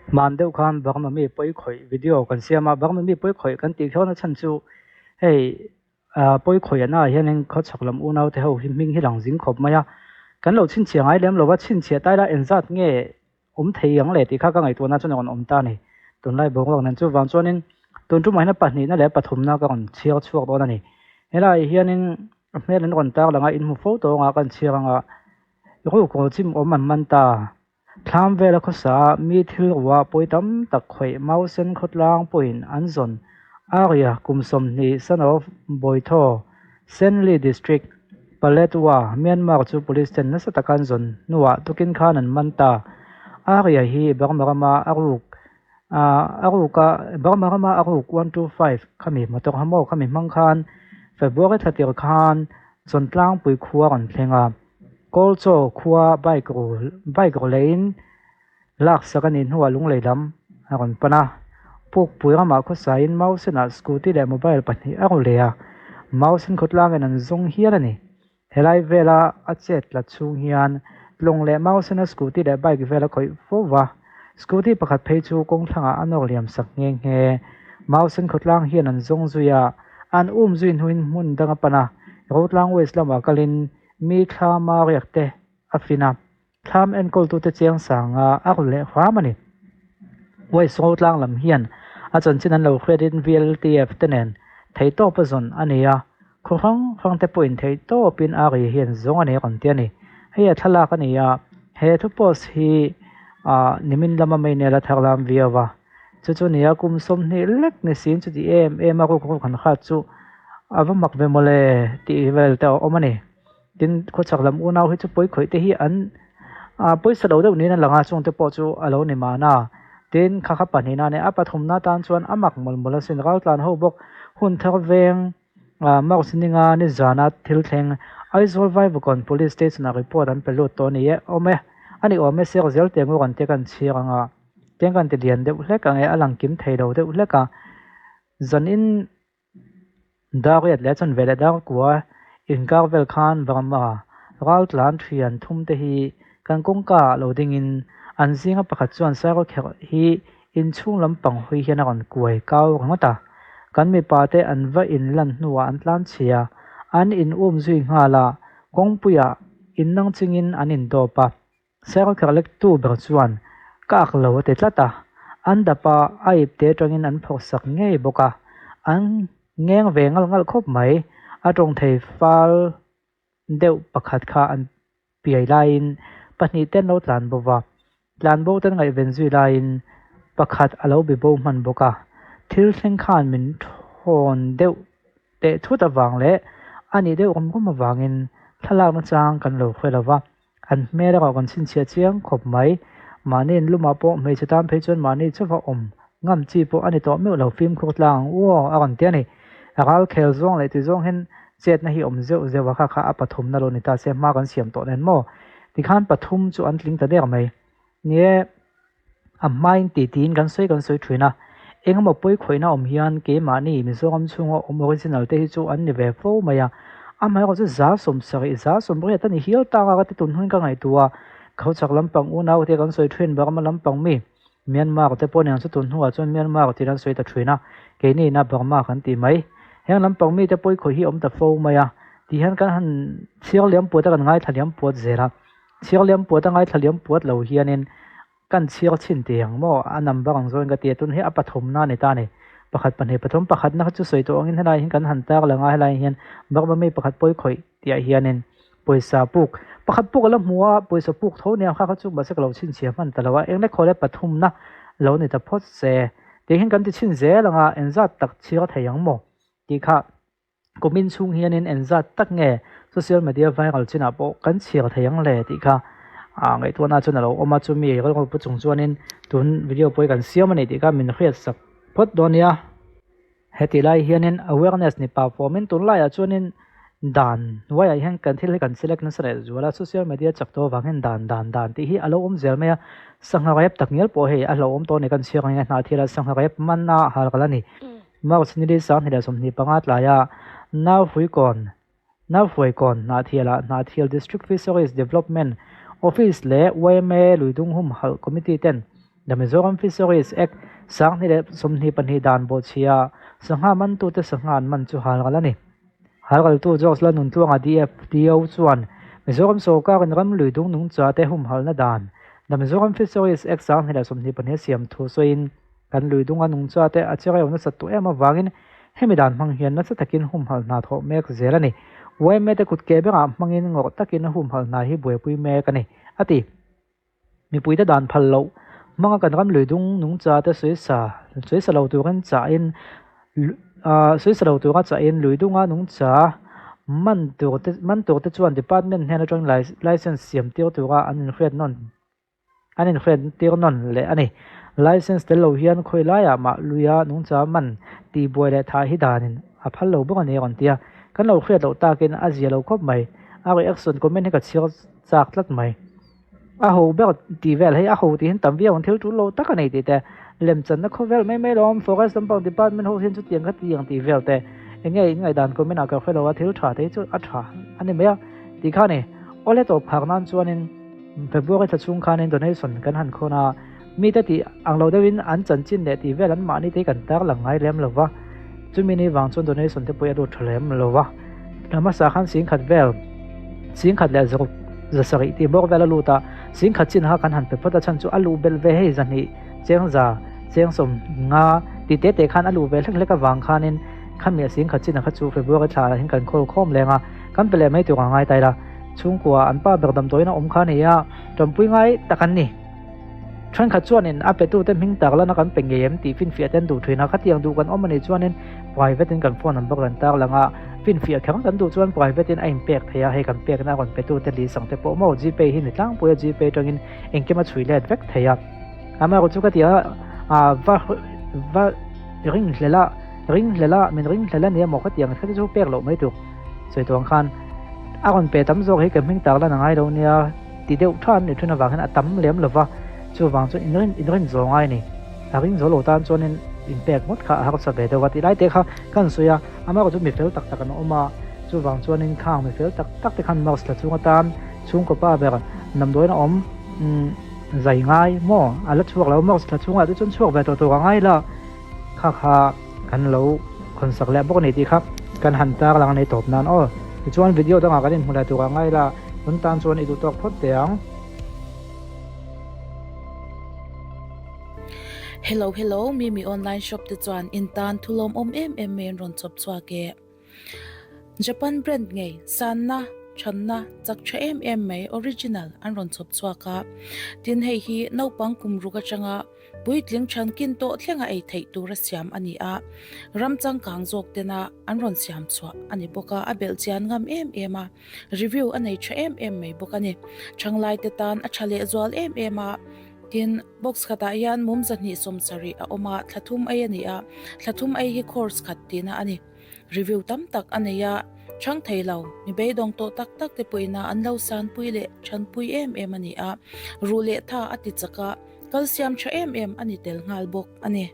Hman deuh khan Burma mi pawi khawih video kan siam a, Burma mi pawi khawih kan tih khian a chhan chu hei ah pawi khawih ana ah hianin khawchhak lam unau te ho hi hming hi lang zing khawp mai a, kan lo chhinchhiah ngai lem lo va, chhinchhiah tai la engzat nge awm thei ang le tih kha ka ngaihtuahna chuan a rawn awm ta a ni. Tunlai boruak nen chuvang chuanin tun tumah hian pahnihna leh pathumna ka rawn chhiar chhuak dawn a ni. Helaiah hianin a hmel an rawn tar lang a, inhmu fo tawh anga kan chhiar anga rukawl chim awm an man ta. Thlam vela khawsa a mi thil ruah pawi tam tak khawih Mausen khawtlang pawhin an zawn Arya kum 20 son of Bawithaw, Senli District, Paletwa, Myanmar chu police ten nasa taka an zawn hnuah tukin khan an man ta. Arya hi Burma rama a ruk a ruka Burma rama a ruk 125 khami motor hamaw khami hmang khan February thla tir khan Zawntlangpui khua rawn thleng a. Kawlchaw khua bike ru bike ru leiin laksak a nih hnuah lunglei lam a rawn pan a. Pukpui ramah khawsaiin Mausenah scooty leh mobile pahnih a ru leh a, Mausen khawtlangin an zawng hial a ni. Helai vela a chet tlat chhung hian tlawng leh Mausena scooty leh bike vel a khawih fo va, scooty pakhat phei chu kawng thlangah a nawr liam sak nghe nghe. Mausen khawtlang hian an zawng zui a, an um zui hnuin hmun dang a pan a, Rotlang West lamah kalin Mi thlama riak te a fin a, thlam enkawltute chiang sanga a ru leh hram a ni. West Rotlang lam hian a chanchin an lo hriatin VLTF te nen theihtawp a zawn a ni a, khaw hrang hrang te pawhin theihtawpin a ri hian zawng a ni rawn ti a ni. Hei a thlalak a ni a, he thu post hi nimin lama meinel a thar lam viau a, chu chu nia kum 20 lek ni siin chuti em em a ruk ruk han khat chu a va mak ve mawle tih vel te a awm a ni. Tin, khawchhak lam unau hi chu pawi khawih te hi an ah pawisa lo deuh niin a lang a, chung te pawh chu a lo ni mahna. Tin, kha kha pahnihna a ni a, pathumna tan chuan a mak mawlh mawlh asin raltlan ho bawk hun thar veng ah March ninga nizana thil thleng Aizawl Vaivakawn Police Station ah report an pe lut tawh a ni e awm e. A ni awm e, Sir Zelte Ngurawn te kan chhir anga tiang kan ti lian deuh hlek ang e, a lang kim thei lo deuh hlek a. Zanin Dariat leh chuan veleh Darkua inkar vel khan Burma raltlan thian thum te hi kan kawngka ah lo dingin an zinga pakhat chuan Sairawkherh hi inchhung lampang hawi hian a rawn kuai kau ringawt a. Kan mipa te an va inlan hnuah an tlan chhia, an in um zui nghal a, kawngpuiah innang chingin an indawp a. Sairawkherh lektu ber chuan ka ak lo a ti tlat a, an dap a, a ipte atangin an phawrh sak ngei bawk a, an ngeng ve ngalh ngalh khawp mai. A tawng thei fal deuh pakhat kha an piai laiin pahnih te an lo tlan bo va, tlan bo te an ngaihven zui laiin pakhat a lo bi bo hman bawk a, thil thleng khan min thawn deuh teh thut avang leh a nih deuh rum rum avangin thlalakna chang kan lo hre lo va. An hmel erawh kan chhinchhiah chiang khawp mai. Mahni in lumah pawh hmeichhe tan phei chuan mahni chauha awm ngam chi pawh a ni tawh meuh lo fimkhur tlang ang u aw a rawn ti a ni. Ral khel zawng leh ti zawng hian chetna hi awm zeuh zeuh a kha kha a pathumna lo ni ta se hma kan siam tawh nen maw? Tikhan pathum chu an tling ta der mai. Ni e, a hmain ti tiin kan sawi kan sawi thin a, engemaw pawi khawihna awm hian keimahni Mizoram chhunga awm original te hi chu an ni ve fo mai a, amaherawhchu 70%, 80% a ni hial tak a ka ti tun hun ka ngaihtuah a, Khauchhak lampang unau te kan sawi thin Burma lampang mi Myanmar te pawh nen chu tun hnuah chuan Myanmar tiin an sawi ta thin a, keini ina Burma kan ti mai. Heng lampang mi te pawi khawih hi awm ta fo mai a, ti hian kan han chhiar liam puat a kan ngaithla liam puat zel a. Chhiar liam puat a ngaithla liam puat lo hianin kan chhiar chhin tih ang maw? A number ang zawin ka ti a, tun hi a pathumna a ni ta a ni. Pakhat, pahnih, pathum, pakhatna kha chu sawi tawh angin helaiah hian kan han tar lang a, helaiah hian Burma mi pakhat pawi khawih tihah hianin pawisa puk, pakhat puk a la hmu a, pawisa puk tho nia kha kha chu mahse ka lo chhinchhiah hman ta lo a, eng lek khaw le pathumna lo ni ta phawt se tih hian kan ti chhin zel ang a, engzat tak chhiar thei ang maw tih kha. Kumin chhung hianin engzat tak nge social media viral chinah pawh kan chhiar thei ang le tih kha ngaihtuahna chuan a lo awm a, chumi rilru pu chung chuanin tun video pawh hi kan siam a ni tih kha min hriat sak phawt dawn nia. Hetih lai hianin awareness ni pah fawmin tunlaiah chuanin dan hnuaiah hian kan thil hi kan select nasa leh zual a, social media chak tawh avang hian dan dan dan tih hi a lo awm zel mai a, sangha rep tak ngial pawh hei a hlauhawm tawh a ni kan chhiar ang hian hnah thil a sangha rep man a hal kal a ni. March ni 2025 tlaia Nauhuikawn Nauhuaikawn Hnahthialah Hnahthial District Fisheries Development Office leh yma Luidung Humhalh Committee ten The Mizoram Fisheries Act 2022 dan bawhchhia sangha mantute sangha an man chu halral a ni. Halraltu George Lalnuntluanga DFDO chuan Mizoram sawrkarin ram lui dung nungchate humhalna dan The Mizoram Fisheries Act 2022 siam thu sawiin kan lui dunga nungchate a chereu nasat tawh em avangin hemi dan hmang hian nasa takin humhal hna thawh mek zel a ni. Yma te kutke berah hmangin ngawrh takin humhal hna hi buaipui mek a ni, a ti. Mipuite dan phal loh hmanga kan ram lui dung nungcha te sawisa sawisa lo turin chahin sawisa lo tura chahin lui dunga nungcha man tur te man tur te chuan department hnen atang license siam tir tura an inhriat nawn an inhriat tir nawn leh a ni. License tel lo hian khawi laiah mah luia nungcha man tihbuai leh thah hi danin a phal lo bawk a ni a rawn ti a. Kan lo hriat loh takin a zia lo khawp mai. A reaction comment hi ka chhiar chak tlat mai. A ho ber tih vel hei a ho tih hian tam viau ang thil tul lo tak a nei tih te lemchanna khawvel mai mai lawm forest lampang department ho hian chutiang kha ti ang tih vel te enge in ngaihdan comment ah ka hre lo a thil tha te hi chu a tha a ni mai a tih kha ni awle tawp phak nan chuanin February thla chhung khanin donation kan han khawn a mite tih ang lo deuhin an chanchin leh tih vel an mahni te hi kan tarlang ngai lem lo va chumi ni vang chuan donation te pawh hi a lut tha lem lo va hmasa khan singkhat vel singkhat leh zaruk zasarih tih bawk vel a lut a singkhat chin kha kan han pe phawt a chhan chu a luh belh ve hei zahnih cheng za cheng sawm nga tih te te khan a luh ve hlek hlek avang khanin khami a singkhat chin a kha chu February thla ah hian kan khawl khawm leng a kan pe leh mai tur a ngai ta ila chhungkua an pa ber damdawiin a awm kha a ni a tanpui ngai tak an ni. Thenkhat chuanin a petute hming tak lana kan pe ngei em tih finfiah te an duh thin a, khatiang duh kan awm a nih chuanin private in kan phone number kan tar lang a, finfiah kher kan duh chuan private in a inpek thei a, hei kan pekna a rawn petute lih sang te pawh maw Gpay hi ni tlangpui a, Gpay atangin engkim a chhui let vek thei a. Amaherawhchu chu ka ti a, va va ringhlel a, ringhlel a, min ringhlel a nia maw khatiang kha te chu pek loh mai tur sawi tuang khan a rawn pe tam zawk hi ka hming tak lan a ngai lo nia. Ti deuh tha an nih thin avang hian a tam lem lo va, chuvang chuan inrin inrin zawh ngai a ni. A ring zo lo tan chuanin inpek ngawt kha a harsa ve deuh a tih lai te kha ka han sawi a, amaherawh chu mi fel tak tak an awm a, chuvang chuanin khang mi fel tak tak te khan Mars thla chung atan chhungkaw pa ber damdawiin a awm umm zai ngai maw a la chhuak lo Mars thla chungah te chuan chhuak ve tawh tur a ngai la kha kha kan lo khawnsak leh bawk a ni tih kha kan han tar lang a ni tawp nan aw. Tichuan video dangah kan inhmu leh tur a ngai la, tun tan chuan i duh tawk phawt teh ang. Hello hello Mimi online shop te chuan in tan thulawm awm em em mai an rawn chawp chhuak e. Japan brand ngei sanna thanna chak tha em em mai original an rawn chhawp chhuak a, tin hei hi naupang kum ruk atanga puitling than kin tawh thlenga ei theih tura siam a ni a, ram changkang zawk tena an rawn siam chhuah a ni bawk a, a belh chian ngam em em a, review a nei tha em em mai bawk a ni. Thanglai te tan a tha leh zual em em a, tin box khatah hian mum 270 a awm a, thla thum ei a ni a, thla thum ei hi course khat tihna a ni. Review tam tak a nei a, chhang thei lo, mi beidawng tawh tak tak te pawhin a an lo sanpui leh thanpui em em a ni a, ruh leh tha a ti chak a, kalsiam tha em em a ni tel nghal bawk a ni.